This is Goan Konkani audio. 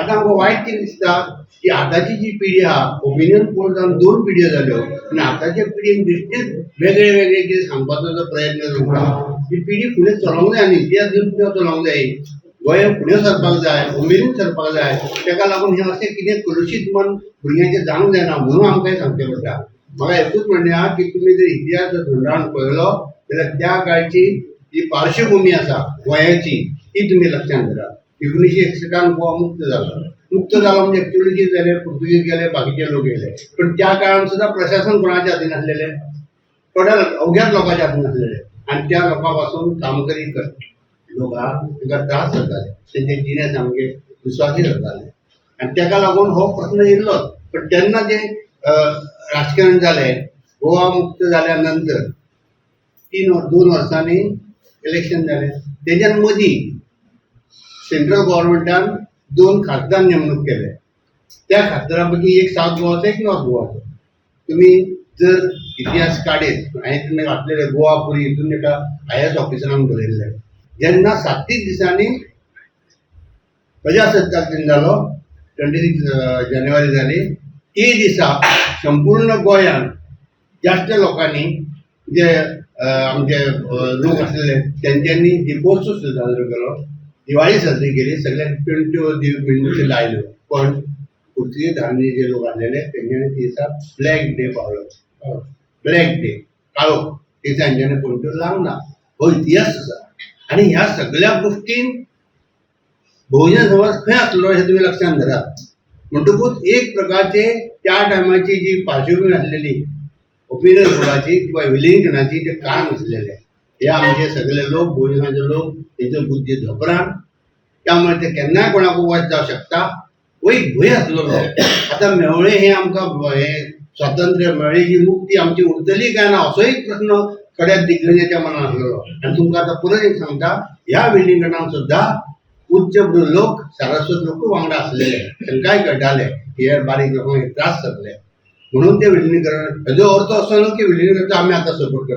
आतां आमकां वायट कितें दिसता की आतांची जी पिढी आहा, ओपिनियन पोल जावन दोन पिढयो जाल्यो आनी आतांच्या पिढयेन बेश्टेच वेगळे वेगळे कितें सांगपाचो जो प्रयत्न जाता, ही पिढी फुडें चलोवंक जाय न्ही, ती अजून फुडें चलोवंक जाय. गोंय फुडें सरपाक जाय, उमेदीन सरपाक जाय. तेका लागून हें अशें कितें कलुशीत मन भुरग्यांचें जावंक जायना म्हणून आमकां हें सांगचें पडटा. म्हाका एकूच म्हणणें आहा की तुमी जर इतिहास जर थंडावन पळयलो जाल्यार त्या काळची जी पार्श्वभुमी आसा गोंयाची ती तुमी लक्षांत धरात. 1961 गोवा मुक्त जालो. मुक्त जालो म्हणजे एक्चुअली कितें जालें, पुर्तुगीज गेले, बाकीचे लोक गेले, पण त्या काळान सुद्दां प्रशासन कोणाच्या हातीन आसलेलें? थोड्या अवघ्याच लोकांच्या हातीन आसलेलें. आनी त्या लोकां पासून कामकरी लोक आहा तांकां त्रास जाताले, तेंचे जिणे सामके दुस्वासी जाताले आनी तेका लागून हो प्रस्न येयल्लोच. पण तेन्ना जें राजकारण जालें, गोवा मुक्त जाल्या नंतर 3 2 वर्सांनी इलेक्शन जालें. तेज्या मदीं सेंट्रल गव्हर्मेंटान दोन खासदार नेमणूक केले. त्या खासदारां पैकी एक सावथ गोवाचो, एक नॉर्थ गोवाचो. तुमी जर इतिहास काडीत, हांवें तुमी वाचलेले गोवा पुरी हितून एका आयएएस ऑफिसरान बरयल्लें, जेन्ना 37 दिसांनी प्रजासत्ताक दिन जालो, 26 जानेवारी जाली, ती दिसा संपूर्ण गोंयांत जास्त लोकांनी जे आमचे लोक आसलेले तेंच्यांनी दिपोत्सव साजरो केलो, दिवाळी साजरी केली, सगळ्यांक पेंट्यो मेणबत्ती लायल्यो. पण पुर्तुगेजांनी जे लोक आसलेले तेंच्यांनी ती दिसा ब्लॅक डे पाळ्ळो. ब्लॅक डे, काळो दिसा हेंच्यांनी पणट्यो लावंक ना. हो इतिहास आसा. आनी ह्या सगळ्या गोश्टीन बहुजन समाज खंय आसलो हें तुमी लक्षांत धरात. म्हणटकूच एक प्रकारचे त्या टायमाची जी पार्श्वभूमी आसलेली ओपिनियन पोलाची किंवा विलिनीकरणाची, ते कारण आसलेले हे आमचे सगळे लोक, बहुजनाचे लोक, तेंच्यो बुद्धी धोपरान, त्यामुळे ते केन्नाय कोणाक वश जावं शकता हो एक भंय आसलेलो. आतां मेवळें हें आमकां हें स्वातंत्र्य मेळ्ळें, ही मुक्ती आमची उरतली काय ना असो एक प्रस्न थोड्या दिग्गजाच्या मनात आसलेलो. आनी तुमकां आतां परत एक सांगता, ह्या विलिनीकरणाक सुद्दां उच्च लोक, सारस्वत लोक वांगडा आसलेले. तांकांय कळटालें हे बारीक लोकांक हे त्रास जातले म्हणून ते विलिनीकरण. हेजो अर्थ असो न्हू की विलिनीकरणाचो आमी आतां सपोर्ट करता.